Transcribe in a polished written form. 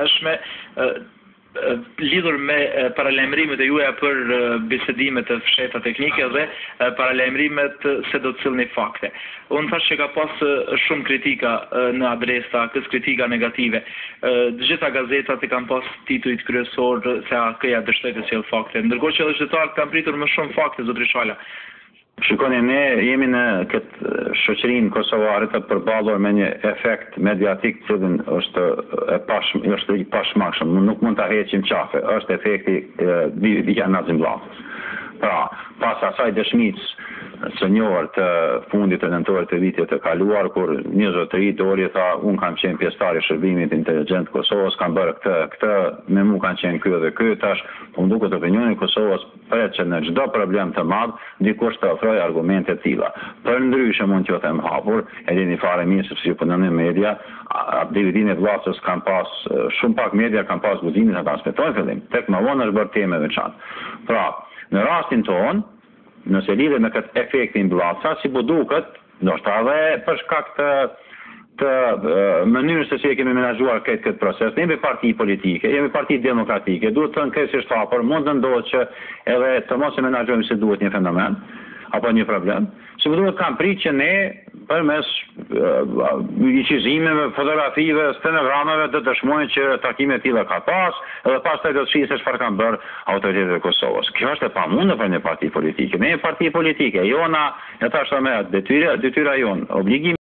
Hershme, lidhur me paralajmërimet e juaja për bisedime të fshehta teknike dhe paralajmërimet se do të sillni fakte. Unë thashë që ka pas shumë kritika në adresë të AAK-së, kritika negative. Të gjitha gazetat e kanë pas titujt kryesor se AAK-ja dështoi të sjellë fakte. Ndërkohë që edhe qytetarët kanë pritur më shumë fakte, zotëri Shala. Shikoni, ne jemi në këtë shoqërinë kosovare të përballur me një efekt mediatik të cilin është e pash, është i pashmangshëm, nuk mund ta heqim qafe, është efekti i Nazim Bllacës. Pra, pas asaj dëshmisë së njohur të fundit të nëntorit të vitit të kaluar, kur një zotëri doli tha, unë kam qenë pjesëtar i shërbimit inteligjent të Kosovës, kam bërë këtë, këtë, me mu kanë qenë ky dhe ky, tash, po më duket opinioni i Kosovës Pret që në çdo problem të madh, dikush të ofrojë argumente të tilla. Përndryshe mund t'ju them hapur, e dini fare mirë sepse ju punoni në media, DVD-në e Bllacës kanë pas, shumë pak media kanë pas guximin ta transmetojnë në fillim, tek më vonë është bërë temë e veçantë. Pra, në rastin tonë, nëse lidhet me këtë efektin Bllaca, si po duket, Ndoshta edhe për shkak të të mënyrës se si e kemi menaxhuar krejt këtë proces. Ne jemi parti politike, jemi parti demokratike, duhet thënë krejtësisht hapur, mund të ndodhë që edhe të mos e menaxhojmë si duhet një fenomen apo një problem. Si më duket kanë prit që ne përmes incizimeve, fotografive, stenogrameve të dëshmojnë që takime të tilla ka pas, edhe pastaj do të shihet se çfarë kanë bërë autoritetet e Kosovës. Kjo është e pamundur për një parti politike. Ne jemi parti politike, jona E thashë më herët, detyra, detyra jonë, obligimi.